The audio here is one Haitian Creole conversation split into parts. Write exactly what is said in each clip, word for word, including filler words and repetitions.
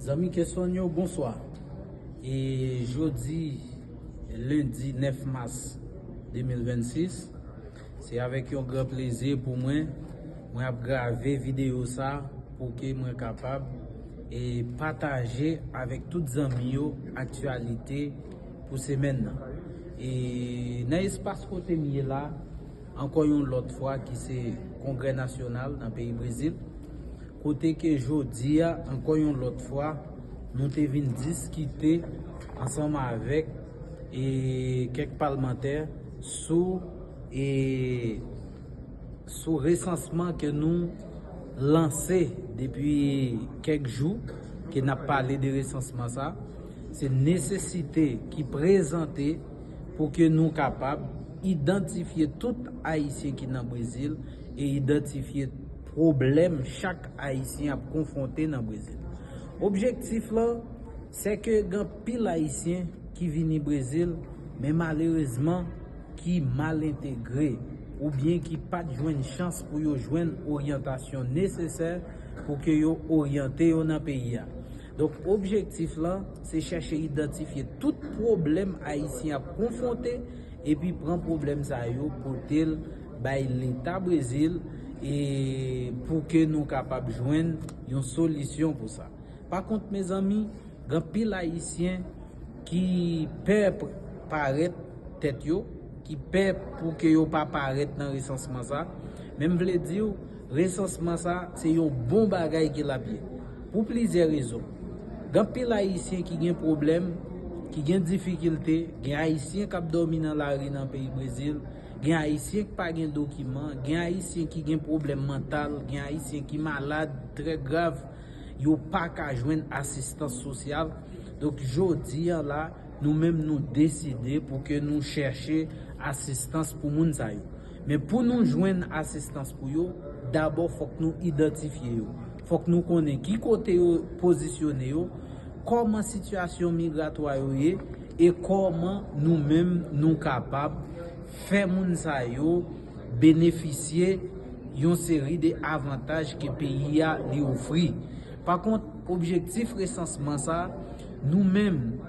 Zanmi Kesonn yo, bonswa. E jodi, lendi nèf mas de mil vennsis, se avèk yon gran plezi pou mwen, mwen ap grave videyo sa pou ke mwen kapab e pataje avèk tout zanmi yo aktyalite pou semèn nan. E nan espas kote m ye la, ankò yon lòt fwa ki se Kongrè Nasyonal nan peyi Brezil, kote ke jodi a, ankò yon lòt fwa, nou te vin diskite ansanm avèk e kèk palmantè sou e sou resansman ke nou lanse depi kèk jou, ke n ap pale de resansman sa. Se nesesite ki prezante pou ke nou kapab idantifye tout Ayisyen ki nan Brezil e idantifye pwoblèm chak Ayisyen ap konfwonte nan Brezil. Objektif lan, se ke gen anpil Ayisyen ki vini Brezil, men malerezman, ki mal entegre, oubyen ki pa t jwenn chans pou yo jwenn oryantasyon nesesè pou ke yo oryante yo nan peyi a. Donk, objektif lan, se chèche idantifye tout pwoblèm Ayisyen ap konfwonte, epi pran pwoblèm sa yo, pote l bay Leta Brezil, e pou ke nou kapab jwenn yon solisyon pou sa. Pa kont, mezanmi, gen anpil Ayisyen ki pè p-, parèt tèt yo, ki pè pou ke yo pa parèt nan resansman sa. Men m vle di w, resansman sa, se yon bon bagay ke l ap ye. Pou plizyè rezon. Gen anpil Ayisyen ki gen pwoblèm, ki gen difikilte, gen Ayisyen k ap dòmi nan lari nan peyi Brezil, gen Ayisyen ki pa gen dokiman, gen Ayisyen ki gen pwoblèm mantal, gen Ayisyen ki malad, trè grav, yo pa ka jwenn asistans sosyal. Donk, jodi a la, nou menm nou deside pou ke nou chèche asistans pou moun sa yo. Men pou nou jwenn asistans pou yo, dabò fòk nou idantifye yo. Fòk nou konnen ki kote yo pozisyone yo, kòman sitiyasyon migratwa yo ye, e kòman nou menm nou kapab fè moun sa yo benefisye yon seri de avantaj ke peyi a li ofri. Pa kont, objektif resansman sa, nou menm,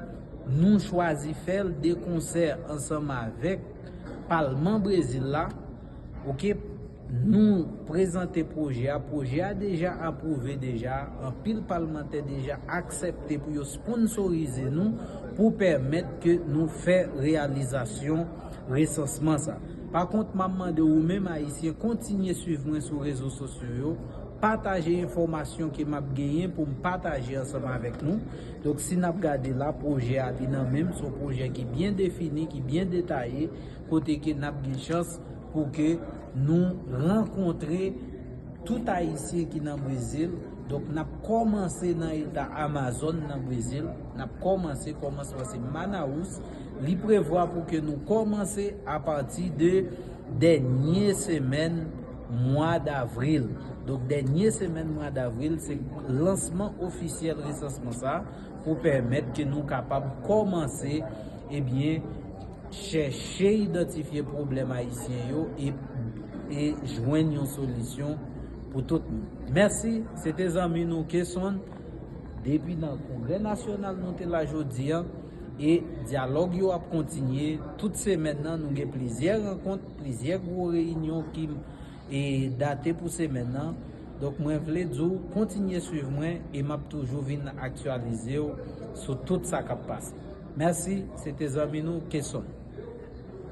nou chwazi fè l de konsè ansanm avèk Palman Brezil la, oke, nou prezante pwojè a. Pwojè a deja apwouve deja, anpil palmantè deja aksepte pou yo sponsorize nou pou pèmèt ke nou fè reyalizasyon resansman sa. Pa kont, m ap mande ou menm Ayisyen kontinye swiv mwen sou rezo sosyo yo, pataje enfòmasyon ke m ap genyen pou m pataje ansanm avèk nou. Donk, si n ap gade la, pwojè a li nan men m, se yon pwojè ki byen defini, ki byen detaye, kote ke n ap gen chans pou ke nou rankontre tout Ayisyen ki nan Brezil. Donk, n ap kòmanse nan eta Amazòn nan Brezil. N ap kòmanse, kòmansman se Manaus. Li prevwa pou ke nou kòmanse apati de dènye semèn mwa davril. Donk, dènye semèn mwa davril, se lansman ofisyèl resansman sa pou pèmèt ke nou kapab kòmanse, ebyen, chèche idantifye pwoblèm ayisyen yo e, e jwenn yon solisyon pou tout moun. Mèsi, se te zanmi nou Kesonn, depi nan Kongrè Nasyonal nou te la jodi a, e dyalòg yo ap kontinye tout semèn nan, nou gen plizyè rankont, plizyè gwo reyinyon ki e date pou semèn nan. Donk, mwen vle di w kontinye swiv mwen e m ap toujou vin aktyalize w sou tout sa k ap pase. Mèsi, se te zanmi nou Kesonn.